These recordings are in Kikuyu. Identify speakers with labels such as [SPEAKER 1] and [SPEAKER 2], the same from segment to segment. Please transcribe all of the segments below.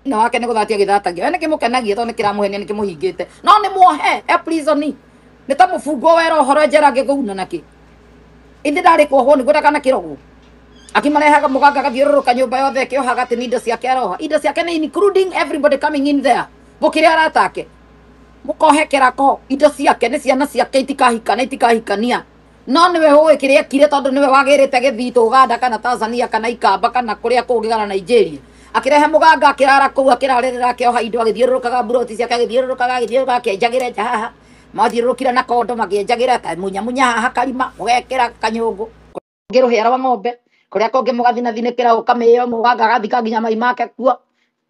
[SPEAKER 1] Na wake nĩ gũthatia gĩthatagia we nĩ kĩmũkenagia tondũ nĩ kĩramũhenia nĩ kĩmũhingĩte no nĩ muohe e prison nĩ ta mũbungwo wera ũhoro njera angĩkũguna nakĩ ithe ndarĩ kuohwo nĩguo ndakana kĩrogwo akimarehaga mũganga agathiũrũrũka nyũmba yothe akĩohaga atĩ nĩ indo ciake aroha indo ciake nĩ including everybody coming in there gũkĩrĩ arata ake mũkohe kĩrako indo ciake nĩ ciana ciake itikahikana itikahikania no nĩwe ũĩ kĩrĩa ekire tondũ nĩwe wagĩrĩte gĩthitũ Uganda kana Tanzania kana Ikamba kana kũrĩa kũngĩ kana Nigeria akĩrehe mũganga akĩrara kũu akĩrarĩrĩra akĩoha indo agĩthiũrũrũkaga mburoti ciake agĩthiũrũrũkaga agĩthiũrũrũkaga akĩenjagĩra nja haha mathiũrũrũkire na kondo makĩenjagĩra kamunyamunya haha karima mũgekĩra kanyũngũ kũngĩ rũhĩa rwa ng'ombe kũrĩa kũngĩ mũgathinathinĩkĩra ũkamĩo mũganga agathika nginya mai make kuo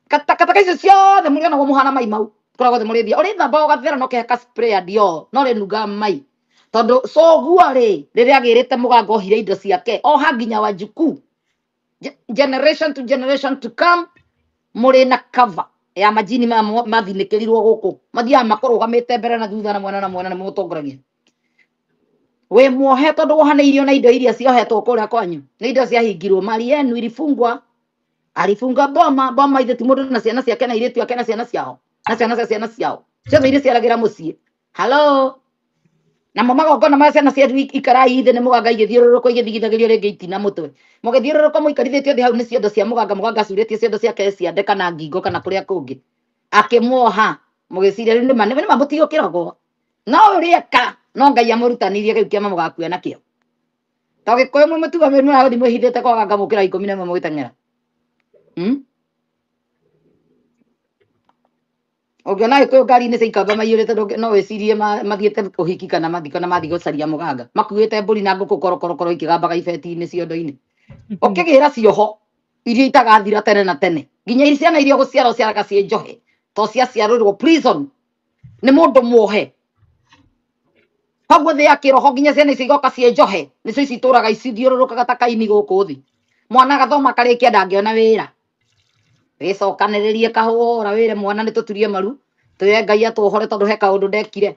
[SPEAKER 1] katakataka icio ciothe mũrĩonagwo mũhana mai mau kũrĩa guothe mũrĩthia ũrĩthamba ũgathera no kĩhaka spray ya Dior no rĩnungaga mai tondũ coguo rĩ rĩrĩa agĩrĩte mũganga ohire indo ciake oha nginya wajukuu generation to generation to come mũrĩ na cover ya majini maya mathinĩkĩrirwo gũkũ mathiaga makũrũgamĩte mbere na thutha na mwena na mwena nĩ mũgũtongoragia wĩ muohe tondũ wohanĩirio na indo iria ciohetwo kũrĩa kwanyu nĩ indo ciahingirwo mali yenu ilifungwa alifunga boma boma ithe ti mũndũ na ciana ciake na airĩtu ake na ciana ciao na ciana cia ciana ciao ciothe iria ciaragĩra mũciĩ halo namo magongona ma ciana cianyu ikarai thĩ nĩ mũganga igĩthiũrũrũkwo igĩthigithagĩrio rĩngĩ itina mũtwe mũgĩthiũrũrũka mũikarithĩtio thĩ hau nĩ ciondo cia mũganga mũganga acurĩtie ciondo ciake ciande kana ngingo kana kũrĩa kũngĩ akĩmuoha mũgĩciria rĩu nĩma nĩma mũtigũkĩrogwo no ũrĩeka no Ngai amũrutanirie kĩu kĩama mũgakua nakĩo to gĩkũyũ mwĩ mũtugo mĩru mũragũthiĩ mwĩhithĩte kwa ganga mũkĩra 11 mũgĩteng'era. Ũngĩona gĩkũyũ ngari-inĩ cia ikamba maiyũrĩte no wĩcirie mathiĩte ũhiki kana mathiko na mathiĩ gũcaria mũganga makuĩte mbũri na ngũkũ korokorokoro ikĩgambaga ibeti-inĩ ciondo-inĩ ũkĩgĩra cioho iria itagathira tene na tene nginya ciana iria ũgũciara ũciaraga ciĩ njohe to ciaciarĩrwo prison nĩ mũndũ muohe koguo thĩ ya kĩroho nginya ciana icio igoka ciĩ njohe nĩcio ici itũraga icithiũrũrũkaga ta kaini gũkũ thĩ mwana agathoma akarĩkia ndangĩona wĩra wĩcokanĩrĩrie kahũra wĩre mwana nĩ tũturie maru twĩre Ngai atũhore tondũ he kaũndũ ndekire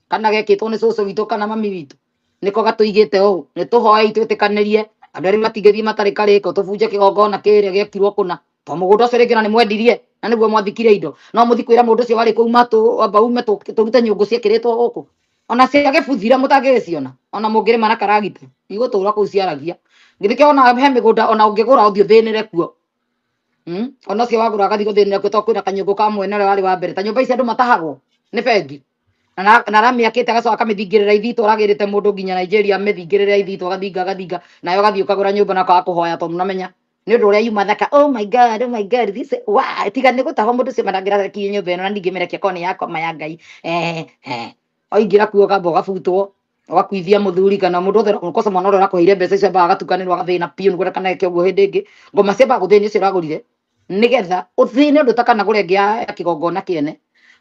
[SPEAKER 1] kana gekĩtwo nĩ cũcũ witũ kana mami witũ nĩko gatũigĩte ũũ nĩ tũhoei twĩtĩkanĩrie andũ erĩ matingĩthiĩ matarĩ karĩko tũbunje kĩgongona kĩrĩa gĩekirwo kũna to mũgũnda ũcio rĩngĩ na nĩ mwendirie na nĩguo mwathikire indo no mũthiĩ kwĩra mũndũ ũcio warĩ kũu matũ amba ume tũrute nyũngũ ciĩkĩrĩtwo gũkũ ona cia gĩbuthira mũtangĩgĩciona ona mũngĩrĩma na karagita igũtũra kũu ciaragia githĩ kĩo ona he mĩgũnda ona ũngĩgũra ũthiĩ ũthĩnĩre kuo. Ona ũcio wagũra agathiĩ gũthĩnĩra kuo tondũ kwĩna kanyũngũ ka mwene ũrĩa warĩ wa mbere ta nyũmba ici andũ matahagwo nĩ bengi na aramĩakĩte agacoka akamĩthingĩrĩra ithitũ aragĩrĩte mũndũ nginya Nigeria amĩthingĩrĩra ithitũ agathinga agathinga nayo ũgathiĩ ũkagũra nyũmba na ũkaga kũhoya tondũ nũramenya nĩ ũndũ ũrĩa yuma thaka oh my god, oh my god, this wow tiga nĩ gũtahwo mũndũ ũcio mandangĩrarekirie nyũmba ĩno na ndingĩmĩrekia korwo nĩ yakwa ma ya Ngai oingĩra kuo ũkamba ũgabutwo ũgakuithia mũthuri kana mũndũ othe kosa mwana ũrĩa ũrakũheire mbeca icio ambaga agatukanĩrwo agathĩna biũ nĩguo ndakaneke ũguo hĩndĩ ĩngĩ ngoma ciambaga gũthĩnia ũcio ũragũrire nĩgetha ũthĩne ũndũ ũtakanagũra ĩngĩ ya kĩgongona kĩene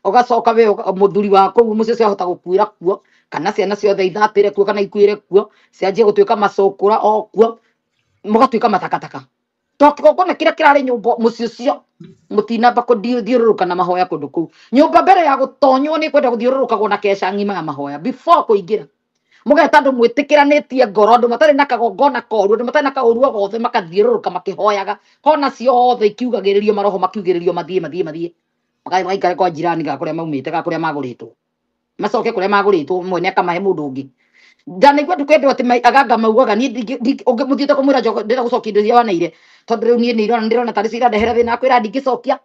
[SPEAKER 1] ũgacoka we mũthuri wa kũu mũciĩ ũcio ahota gũkuĩra kuo kana ciana ciothe ithatĩre kuo kana ikuĩre kuo cianjie gũtuĩka macũkũra o kuo mũgatuĩka matakataka to kĩgongona kĩrĩa kĩrarĩ nyũmba mũciĩ ũcio mũtinamba kũthiũrũrũka na mahoya kũndũ kũu nyũmba mbere ya gũtonywo nĩ kwenda gũthiũrũrũkagwo na keca ng'ima ya mahoya before kũingĩra mũgeta andũ mwĩtĩkĩranĩtie ngoro andũ matarĩ na kagongona koru andũ matarĩ na kaũru o gothe makathiũrũrũka makĩhoyaga kona ciothe ikiugagĩrĩrio maroho makiugĩrĩrio mathiĩ mathiĩ mathiĩ magaikare kwa jirani ga kũrĩa maumĩte ga kũrĩa magũrĩtwo macoke kũrĩa magũrĩtwo mwene akamahe mũndũ ũngĩ ndanaigua ndũkwendwo atĩ aganga maugaga niĩ mũthiĩte kũmwĩra ndĩrenda gũcokia indo iria waneire tondũ rĩu niĩ nĩ ndĩrona tarĩ cio irandehera thĩna akwĩra ndingĩcokia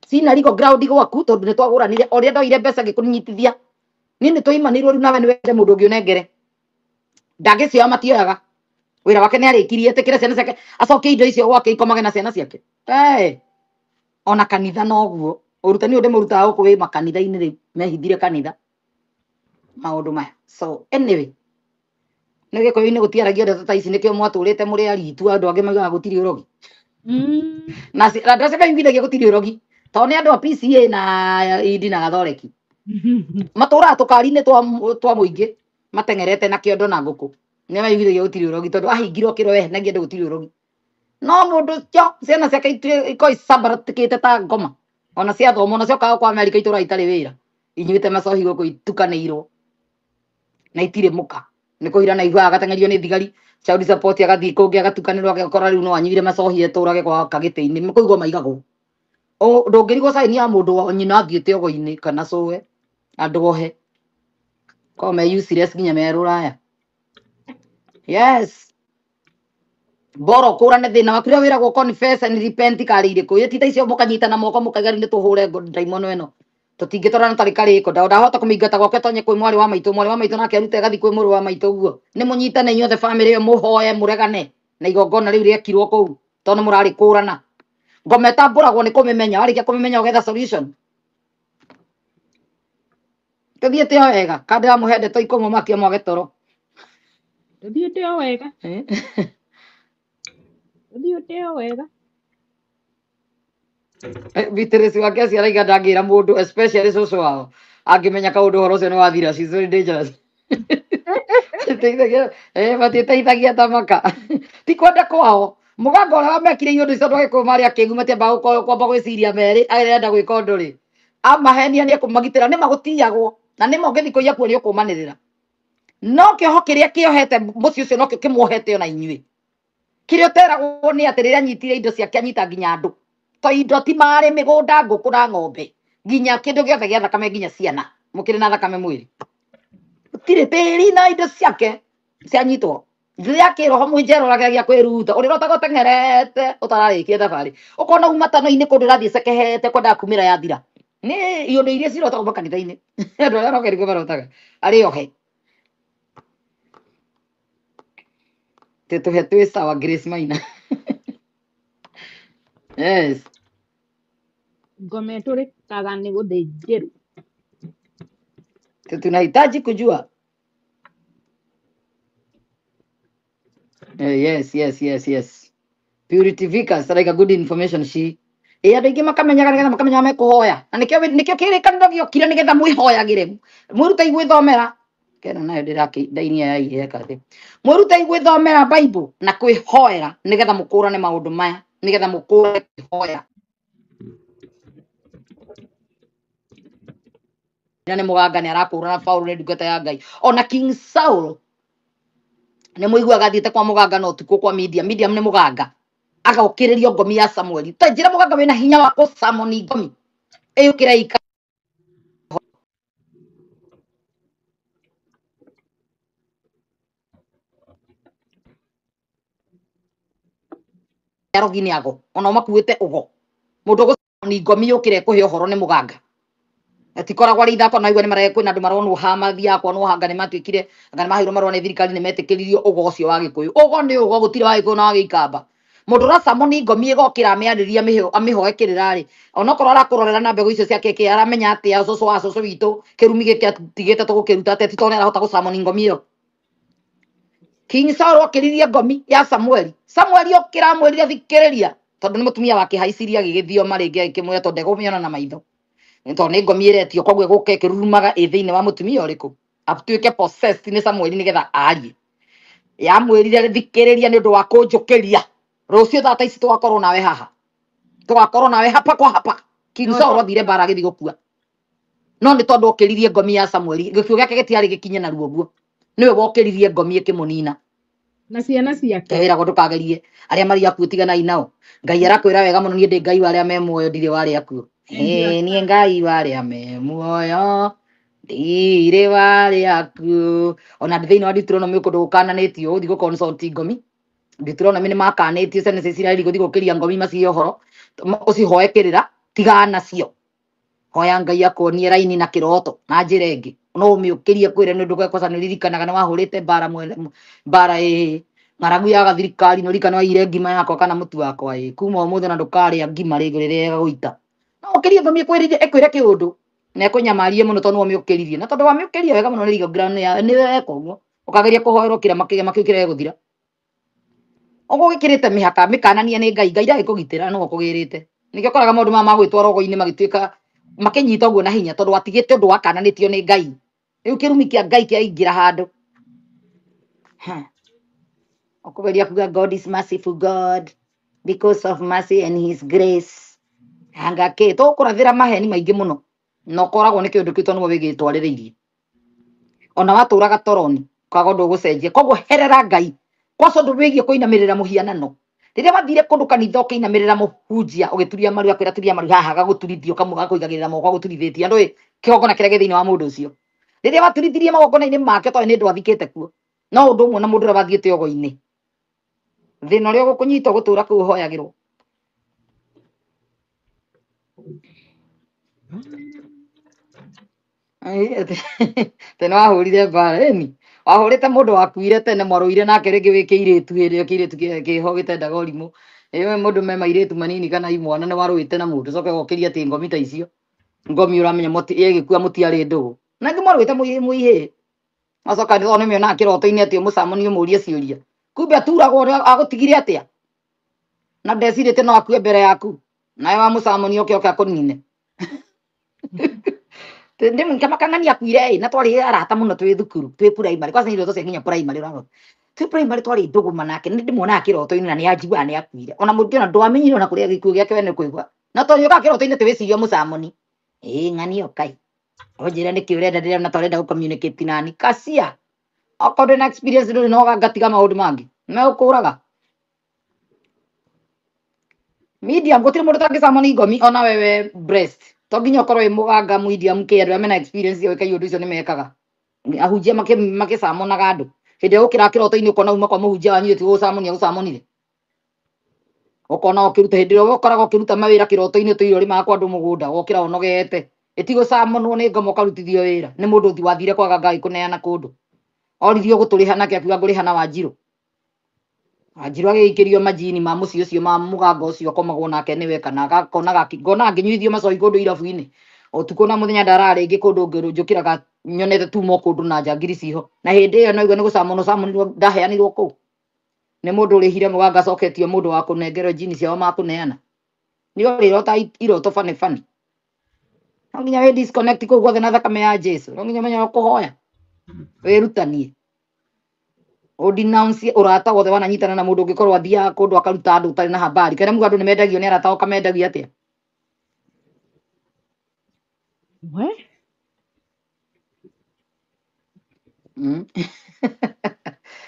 [SPEAKER 1] cina legal ground gwaku tondũ nĩ twagũranire o ũrĩa ndoire mbeca ngĩkũnyitithia niĩ nĩ twaimanĩirwo rĩu nawe nĩ wende mũndũ ũngĩ ũnengere ndangĩcioya matioyaga wĩra wake nĩ arĩkirie etĩkĩre ciana ciake acokie indo icio gwake ikomage na ciana ciake ona kanitha noguo ũrutani ũyũ ndĩmũrutaga gũkũ wĩ makanitha-inĩ rĩu mehithire kanitha maũndũ maya so anyway nĩ gĩkũyũ-inĩ gũtiaragio ndeto ta ici nĩkĩo mwatũrĩte mũrĩ aritu andũ angĩ maugaga gũtirĩ ũrogi na andũ acio meyugithagia gũtirĩ ũrogi tondũ nĩ andũ a PCA na Indi na Gathoreki matũraga tũkari-inĩ twa mũingĩ mateng'erete na kĩondo na ngũkũ nĩ mayugithagia gũtirĩ ũrogi tondũ ahingirwo kĩro wehenagia andũ gũtirĩ ũrogi no mũndũ ũcio ciana ciake ikorwo icambaratĩkĩte ta ngoma ona ciathoma ona ciokaga kwa Amerika itũraga itarĩ wĩra inyuĩte macohi gũkũ itukanĩirwo na itirĩ mũka nĩ kũhira na iguaga agateng'erio nĩ thigari child support agathiĩ kũngĩ agatukanĩrwo agakora rĩu no anyuire macohi etũrage kwa kagĩtĩ-inĩ kũigwo maigagwo Ndũngĩrigwo caini ya mũndũ wa nyina athiĩte ũgo-inĩ kana cũwe andũ ohe korwo me useless nginya me rũraya. Yes, bora ũkũrane thĩna waku ũrĩa wĩragwo confess and repent karĩ irĩkũ ĩ ti ta icio mũkanyitana moko mũkaiga nĩ tũhũre ndaimono ĩno tũtingĩtwarana tarĩ karĩko ndahota kũmĩingata gwake tonye kwĩ mwarĩ wa maitũ, mwarĩ wa maitũ nake arute agathiĩ kwĩ mũrũ wa maitũ ũguo nĩ mũnyitane inyuothe bamĩrĩ ĩyo mũhoe mũregane na igongona rĩu rĩekirwo kũu tondũ nĩ mũrarĩkũrana. Ngoma ĩtambũragwo nĩ kũmĩmenya, warĩkia kũmĩmenya ũgetha solution. Tũthiĩte o wega ka ndĩramũhe ndeto ikũmũmakia mwage toro.
[SPEAKER 2] Tũthiĩte o wega. Tũthiĩte o wega.
[SPEAKER 1] Beatrice wake aciaraiga ndangĩra mũndũ especially cũcũ wao angĩmenya kaũndũ ũhoro ũcio nĩ wathira, she's very dangerous. Matiĩteithagia ta maka ti kwenda kwao mũganga ũrĩa wamekire iũndũ icio andũ agĩkũyũ marĩ akĩgu matiambaga kwamba gwĩciria merĩ arenda gwĩka ũndũ rĩ amahenia nĩ ekũmagitĩra nĩ magũtiyagwo na nĩ ma ũngĩthiĩ kũiya kuo nĩ ũkũmanĩrĩra no kĩoho kĩrĩa kĩohete mũciĩ ũcio nokĩo kĩmuohete ona inyuĩ kĩrĩa ũteragwo nĩ atĩ rĩrĩa anyitire indo ciake anyita nginya andũ to indo ti marĩ mĩgũnda ngũkũ na ng'ombe nginya kĩndũ gĩothe gĩa thakame nginya ciana mũkĩrĩ na thakame mwĩrĩ gũtirĩ tĩri na indo ciake cianyitwo rĩrĩa kĩroho mwĩnjero ũrageragia kwĩruta ũrĩrotaga ũteng'erete ũtararĩkia thabarĩ ũkona uma tano-inĩ kũndũ ũrathiĩ cekehete kwendaga kumĩra yathira nĩ iũndũ iria cirotagwo makanitha-inĩ andũ arĩa maroka nĩguo marotaga arĩ ohe tũhe twĩ sawa Grace Maina. Yes,
[SPEAKER 2] Ngoma ĩtũrĩkaga nĩ gũthĩnjĩrwo.
[SPEAKER 1] Tunahitaji kujua. Yes, yes, yes, yes. Purity Vickers like a good information she ĩ andũ aingĩ makamenyaga nĩgetha makamenya mekũhoya na nĩkĩo nĩkĩo kĩrĩkanĩro gĩokire nĩgetha mwĩhoyagĩre mwĩrutei gwĩthomera kena nayo ndĩraki ndainia ya yeka atĩ mwĩrutei gwĩthomera Bible na kwĩhoera nĩgetha mũkũrane maũndũ maya nĩgetha mũkũrane kwĩhoya na nĩ mũganga nĩ arakũrana Paul nĩ ndungata ya Ngai ona King Saul nĩ mũiguaga athiĩte kwa mũganga na ũtukũ kwa medium medium nĩ mũganga agokĩrĩrio ngomi ya Samueli ta njĩra mũganga wĩna hinya wa gũcamoni ngomi ĩyũkĩra ika arogi nĩ ago ona makuĩte ũgo mũndũ ũgũcamoni ngomi yũkĩre kũhe ũhoro nĩ mũganga atikoragwo arĩ ithako na igua nĩ mare kwĩna andũ maronwo ha mathiaga kuonwo hanga nĩ matuĩkire anga nĩ maheirwo marũa nĩ thirikari nĩ metĩkĩririo ũgo ũcio wa gĩkũyũ ũgo nĩ ũgo gũtirĩ wa gĩkũyũ na wa gĩikamba mũndũ ũracamoni ngomi ĩgokĩra amĩarĩria amĩhoe kĩrĩra rĩ onokorwo arakũrorera na mbegũ icio ciake kĩ aramenya atĩa cũcũ wa cũcũ witũ kĩrumi gĩkĩ atigĩte tũgũkĩruta atĩa ti tondũ nĩ arahota gũcamoni ngomi ĩyo King Saul okĩririe ngomi ya Samueli Samueli okĩra amwĩrire thikĩrĩria tondũ nĩ mũtumia wake haicirie agĩgĩthioma rĩngĩ agĩkĩmwĩra tondũ ndegũmĩona na maitho tondũ nĩ ngomi ĩretio koguo ĩgũka ĩkĩrurumaga ĩ thĩinĩ wa mũtumia ũrĩkũ atuĩke possessed nĩ Samueli nĩgetha arie yamwĩrire thikĩrĩria nĩ ũndũ wa kũnjũkĩria rũciũ thaa ta ici tũgakorwo nawe haha tũgakorwo nawe hapa kwa hapa King Saul athire mbara agĩthiĩ gũkua no nĩ tondũ okĩririe ngomi ya Samueli gĩkuũ gĩake gĩtiarĩ gĩkinye narua ũguo nĩwe wokĩririe ngomi ĩkĩmũnina
[SPEAKER 2] Na ciana ciake.
[SPEAKER 1] wĩragwo ndũkagerie arĩa marĩ akuũ tiganai nao Ngai arakwĩra wega mũno niĩ ndĩ Ngai wa arĩa me muoyo ndirĩ wa arĩa akuũ niĩ Ngai wa arĩa me muoyo ndirĩ wa arĩa akuũ ona thĩinĩ wa Deuteronomy kũndũ gũkananĩtio ũthiĩ gũ consult ngomi Deuteronomy nĩ makanĩtio ciana cia Isiraeli gũthiĩ gũkĩria ngomi macihe ũhoro ũcihoe kĩrĩra tigana nacio hoya Ngai akuonie raini na kĩroto na njĩra ĩngĩ no ũmĩũkĩrie kwĩre nĩ ũndũ kwaca nĩ ũririkanaga nĩ wahũrĩte mbara mwene mbara ĩ ng'aragu ya gathirikari nĩ ũririkana waiyire ngima yakwa kana mũtu wakwa ĩ kuma ũmũthĩ na ndũkarĩa ngima rĩngĩ rĩrĩa ĩgagũita no ũkĩrie ngomi ĩkwĩrire ĩkwĩre kĩũndũ na ĩkũnyamarie mũno tondũ nĩwe ũmĩũkĩririe na tondũ wamĩũkĩria wega mũno nĩ legal ground nĩ weka ũguo ũkageria kũhoerwo kĩrĩa kĩrĩa kĩu kĩrĩa gĩgũthira ũguo gĩkĩrĩte mĩhaka mĩkananie nĩ Ngai Ngai ndagĩkũgitĩra no ũkũgĩrĩte nĩkĩo ũkoraga maũndũ maya ma gwĩtwara ũgo-inĩ magĩtuĩka makĩnyita ũguo na hinya tondũ watigĩte ũndũ wakananĩtio nĩ Ngai rĩu kĩrumi kĩa Ngai kĩaingĩra handũ ũkũgeria kuga God is merciful God because of mercy and his grace anga kĩ tũkũrathĩra maheni maingĩ mũno na ũkoragwo nĩ kĩũndũ kĩu tondũ nĩwe wĩgĩtwarĩrĩirie ona watũraga toroni kwaga ũndũ ũgũcenjia koguo herera Ngai kwaca ũndũ wĩgiĩ kũinamĩrĩra mũhianano Rĩrĩa wathire kũndũ kanitha ũkĩinamĩrĩra mũhunjia ũgĩturia maru akwĩra turia maru haha agagũturithia ũkamũgakũigagĩrĩra moko agũturithĩtie andũ ĩ kĩgongona kĩrĩa gĩ thĩinĩ wa mũndũ ũcio. Rĩrĩa waturithirie magongona-inĩ make toĩ nĩ ndwathikĩte kuo. No ũndũ ũmwe na mũndũ ũrĩa wathiĩte ogo-inĩ. Thĩna ũrĩa ũgũkũnyita ũgũtũra kũu ũhoyagĩrwo. Tene wahũrire mbara ĩni wahũrĩte mũndũ wakuire tene mwarũire nake rĩngĩ wĩ kĩirĩtu hĩndĩ ĩyo kĩirĩtu kĩho gĩtendaga ũrimũ. Ĩyo mũndũ me mairĩtu manini kana imwana nĩ warũĩte na mũndũ coke gokĩria atĩ ngomi ta icio. Ngomi ũramenya ĩgĩkua mũtiarĩ ndũgũ. Na angĩ mwarũĩte mwĩ ihĩĩ. Acoka nĩ nĩmĩonaga kĩroto-inĩ atĩ ũmũcamoni ũmũrie ciũria. Kumbe aturagwo ũrĩa agũtigire atĩa? Na ndecirĩte no akue mbere yaku. Nawe wamũcamoni oke oke akũnine. Ndĩ kang'ani akuire ĩ na twarĩ arata mũno twĩ thukuru twĩ primary kwanza iroto cia nginya primary ũrarora twĩ primary twarĩ ndũgũma nake nĩ ndĩmuonaga kĩroto-inĩ na nĩ anjiguaga nĩ akuire ona mũngĩ ona ndwamenyire ona kũrĩa gĩkuũ gĩake we nĩ kũigua na tondũ ũkaga kĩroto-inĩ tĩ wĩciria mũcamoni ĩ ng'ani okai ũnjĩre nĩkĩ ũrenda ndĩrona ta ũrenda gũ-communicate nani kacia okorwo ndĩ na experience ndũrĩ na ũganga tiga maũndũ mangĩ megũkũraga medium gũtirĩ mũndũ ũtangĩcamoni ngomi ona wewe breast to nginya ũkorwo wĩ mũganga medium kĩ andũ arĩa mena experience ya gwĩka ũndũ ũcio nĩ mekaga ahunjia makĩcamonaga andũ hĩndĩ ĩrĩa ũkĩra kĩroto-inĩ ũkona uma kwa mũhunjia wanyu ti gũcamonia gũcamonire ũkona ũkĩruta hĩndĩ ĩrĩa ũkoraga ũkĩruta mawĩra kĩroto-inĩ tũire ũrĩmaga kwa andũ mũgũnda wokĩra ũnogete ĩtigũcamonwo nĩ ngoma ũkarutithio wĩra nĩ mũndũ ũthi wathire kwaga Ngai kũneana kũndũ oririo gũtũrĩha nake akiuga ngũrĩha na Wanjirũ. Wanjirũ agĩikĩrio majini ma mũciĩ ũcio ma mũganga ũcio akomagwo nake nĩwe kana agakonaga ngona ngĩnyuithio macoi kũndũ irabu-inĩ ũtukũ na mũthenya ndarara rĩngĩ kũndũ njũkĩraga nyonete tumo kũndũ na njangiri ciho na hĩndĩ ĩyo no igua nĩ gũcamonwo camonirwo ndaheanirwo kũu nĩ mũndũ ũrĩhire mũganga acoketio mũndũ wa kũnengerwo jini ciao makũneana nĩ ũrĩrota iroto bani bani no nginya wĩ disconnect kũu guothe na thakame ya Jesu no nginya ũmenye kũhoya wĩrutanie ũdenounce ũrata wothe wananyitana na mũndũ ũngĩkorwo athiaga kũndũ akaruta andũ ũtarĩ na habari kana muga andũ nĩ mendagio nĩ arata ũkamendagio atĩa?
[SPEAKER 2] We?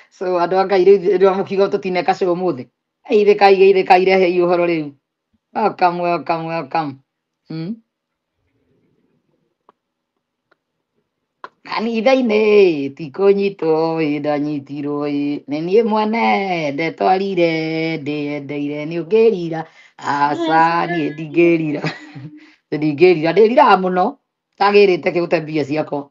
[SPEAKER 1] So andũ a Ngai rĩu rĩu mũkiuga tũtineka cũ ũmũthĩ geithĩkai geithĩkai rehei ũhoro rĩu. Welcome, welcome, welcome. Kanitha-inĩ ti kũnyitwo ĩ ndanyitirwo ĩ nĩ niĩ mwene ndetwarire ndĩyendeire nĩ ũngĩrira aca niĩ ndingĩrira ndingĩrira ndĩriraga mũno tagĩrĩte kĩgũte mbia ciakwa.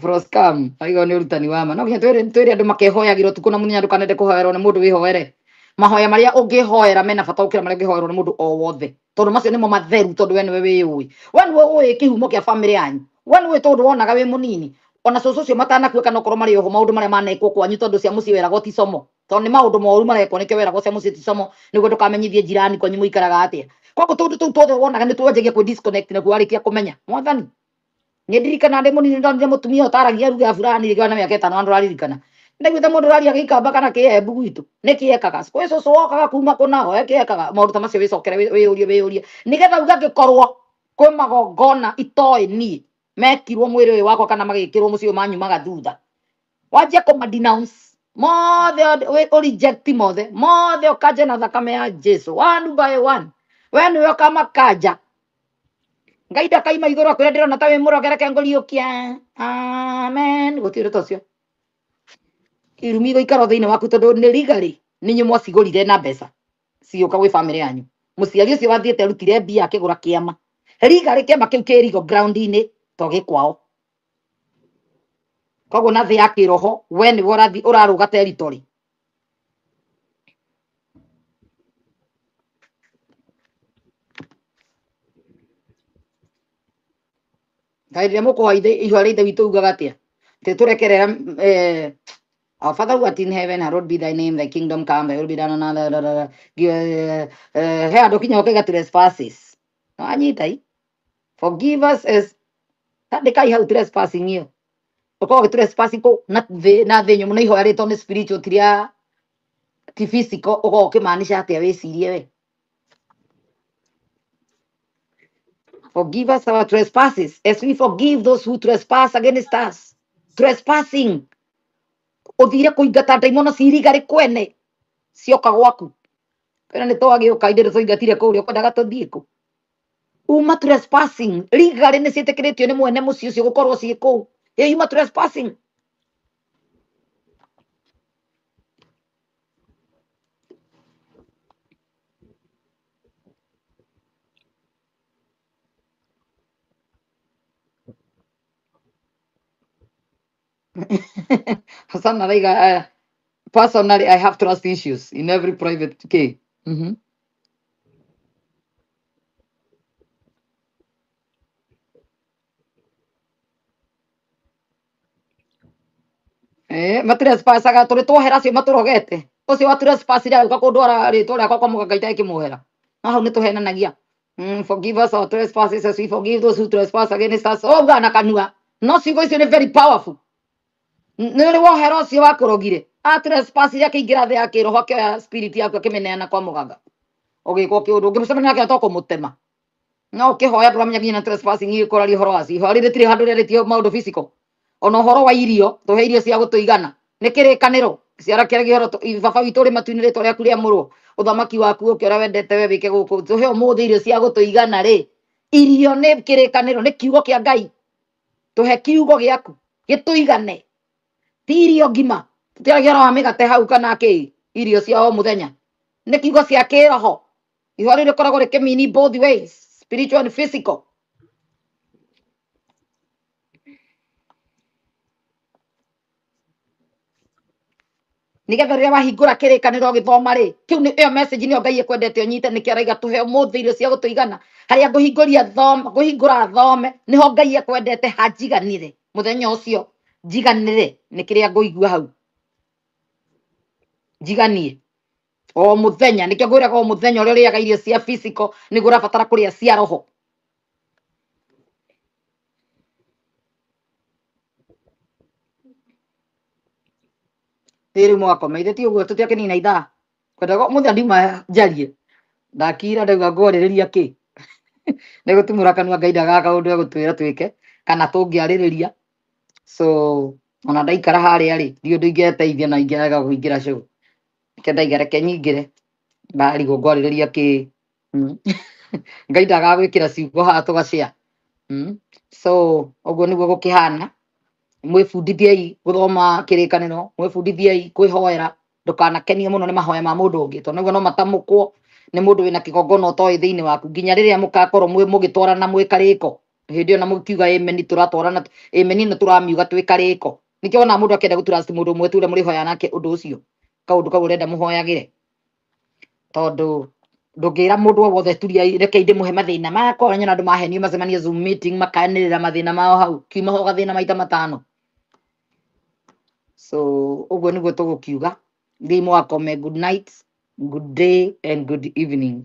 [SPEAKER 1] Froscam aigo nĩ ũrutani wa ma no nginya twĩre andũ makehoyagĩra ũtukũ na mũthenya ndũkanende kũhoerwo nĩ mũndũ wĩhoere mahoya marĩa ũngĩhoera mena bata gũkĩra marĩa ũngĩhoerwo nĩ mũndũ o wothe tondũ macio nĩmo matheru tondũ we nĩwe wĩyũĩ we nĩwe ũĩ kĩhumo kĩa bamĩrĩ yanyu we nĩwe tondũ wonaga wĩ mũnini ona cũcũ ũcio matanakua kana okorwo marĩ oho maũndũ marĩa manekwo kwanyu tondũ cia mũciĩ weragwo ti somo tondũ nĩ maũndũ moru marekwo nĩkĩo weragwo cia mũciĩ ti somo nĩguo ndũkamenyithie jirani kwanyu mũikaraga atĩa koguo tũndũ tũu tuothe wonaga nĩ twanjagia kwĩ disconnect naguo warĩkia kũmenya mwathani nĩ ndirikana ndĩ mũnini ndonire mũtumia ũtaragia ruga ya fulani rĩngĩ na mĩaka ĩtano na ndũraririkana ndaiguĩte mũndũ ũraria gĩikamba kana kĩembu gwitũ nĩkĩ ekaga kwĩ cũcũ wokaga kuma kũna we kĩ ekaga maũndũ ta macio wĩcokere wĩyũrie wĩyũrie nĩgetha uge angĩkorwo kwĩ magongona itoĩ niĩ mekirwo mwĩrĩ ũyũ wakwa kana magĩkĩrwo mũciĩ ũyũ manyumaga thutha wanjie kũma denounce mothe ũ reject mothe mothe ũkanje na thakame ya Jesu one by one we nĩwe ũkamakanja Ngai ndakaima igũrũ akwĩra ndĩrona ta wĩ mũroge reke ngũriũkie amen gũtirĩ ũndũ ta ũcio irumi igũikara thĩinĩ waku tondũ nĩ rigarĩ nĩ inyuĩ mwacigũrire na mbeca cigĩũka gwĩ bamĩrĩ yanyu mũciari ũcio wathiĩte arutire mbia akĩgũra kĩama rigarĩ kĩama kĩu kĩ rigo ground-inĩ to gĩ kwao koguo na thĩ ya kĩroho we nĩwe ũrathi ũrarũga territory Kaĩ rĩrĩa mũkũhoya ihoya rĩa ithe witũ ugaga atĩa atĩ tũrekerera Our Father who art in heaven, hallowed be thy name, thy kingdom come, thy will be done on earth. Da, da, da. He andũ kinya ũkaiga trespasses. Wanyita i? Forgive us as tandĩkai hau trespassing ĩyo. Ũkoragwo ũgĩ trespassing kũ na thĩ nyũmũ na ihoya rĩtwo nĩ spiritual ti rĩa ti physical ũkoragwo ũkĩmaanisha atĩa wĩcirie we. Forgive us our trespasses as we forgive those who trespass against us. Trespassing. Ũthire kũingata ndaimono cirigari kwene cioka gwaku. Kwĩna nĩ twagĩũka ithuĩ tũingatire kũrĩa ũkwendaga tũthiĩ kũ? Uma trespassing. Legally nĩ ciĩtĩkĩrĩtio nĩ mwene mũciĩ ũcio gũkorwo ciĩ kũu. Ĩ yuma trespassing. Hassan araiga personally I have trust issues in every private case. Matirespassaga tũrĩ twohera acio matũrogete. Ũcio wa trespass rĩ agĩũka kũndwara rĩtwa rĩakwa kwa mũganga itekĩmuohera. No hau nĩ tũhenanagia. Forgive us our trespasses as we forgive those who trespass against us. Ũguo na kanua. No ciugo icio nĩ very powerful. Nĩ ũrĩ wohera ũcio wakũrogire. A trespass rĩ akĩingĩra thĩ ya kĩroho akĩoya spirit yaku akĩmĩneana kwa mũganga. Ũgĩkwo kĩũndũ ũngĩmũcemania nake to kũmũtema. No ũkĩhoya ndũramenya nginya na trespassing ĩkũraria ũhoro wacio. Ihoya rĩrĩ rĩtirĩ handũ rĩarĩtie maũndũ physical. Ona ũhoro wa irio, tũhe irio cia gũtũigana. Nĩ kĩrĩkanĩro. Ciara kĩaragia ũhoro baba witũ ũrĩ matu-inĩ rĩtwa rĩaku rĩamũrwo. Ũthamaki waku ũke ũrĩa wendete we wĩke gũkũ. Tũhe ũmũthĩ irio cia gũtũigana rĩ. Irio nĩ kĩrĩkanĩro, nĩ kiugo kĩa Ngai. Tũhe kiugo gĩaku gĩtũigane. Ti irio ngima. Tũtiaragia ũhoro wa mĩgate hau kana kĩ. Irio cia o mũthenya. Nĩ kiugo cia kĩroho. Ihoya rĩu rĩkoragwo rĩkĩmini both ways, spiritual and physical. Nigetha rĩrĩa wahingũra kĩrĩkanĩro ũgĩthoma rĩ, kĩu nĩ ĩyo message nĩyo Ngai ekwendete ũnyite nĩkĩo araiga tũhe ũmũthĩ irio cia gũtũigana. Harĩa ngũhingũria thome, ngũhingũra thome, nĩho Ngai ekwendete hanjiganĩre. Mũthenya ũcio njiganĩre nĩ kĩrĩa ngũigua hau. Njiganie. O mũthenya, nĩkĩo ngwĩraga o mũthenya ũrĩa ũrĩaga irio cia physical nĩguo ũrabatara kũrĩa cia roho. Rĩu mwakoma ithe ti ũguo tũtiakĩnina ithaa. Kwendaga mũthenya ndiuma njarie. Ndakira ndauga ngwarĩrĩria kĩ. Nĩ gũtumũra kanua Ngai ndagaga kaũndũ egũtwĩra twĩke kana tũngĩarĩrĩria. So ona ndaikara harĩa rĩ, ndiũ ũndũ ingĩeteithia na ingĩaga kũingĩra show. Reke ndaiga reke nyingĩre. Ndarigwo ngwarĩrĩria kĩ. Ngai ndagaga gwĩkĩra ciugo haha tũgacare. So ũguo nĩguo gũkĩhana. Mwĩbundithiei gũthoma kĩrĩkanĩro, mwĩbundithiei kwĩhoera, ndũkanakenio mũno nĩ mahoya ma mũndũ ũngĩ, tondũ nĩguo no matamũkwo nĩ mũndũ wĩna kĩgongona ũtoĩ thĩinĩ waku nginya rĩrĩa mũgakorwo mwĩ mũgĩtwarana mwĩ karĩko. Hĩndĩ ĩyo na mũkiuga amen tũratwarana, amen nĩ tũramiuga twĩ karĩko. Nĩkĩo wonaga mũndũ akĩenda gũtrust mũndũ ũmwe tu ũrĩa mũrĩhoya nake ũndũ ũcio, kaũndũ kau ũrenda mũhoyagĩre. Tondũ ndũngĩra mũndũ o wothe turia reke ndĩmũhe mathĩna makwa, nyona andũ mahenio macemanie Zoom meeting makanĩrĩra mathĩna mao hau, kiuma ho gathĩna maita matano. So ũguo nĩguo tũgũkiuga. Thiĩ mwakome, good night, good day and good evening.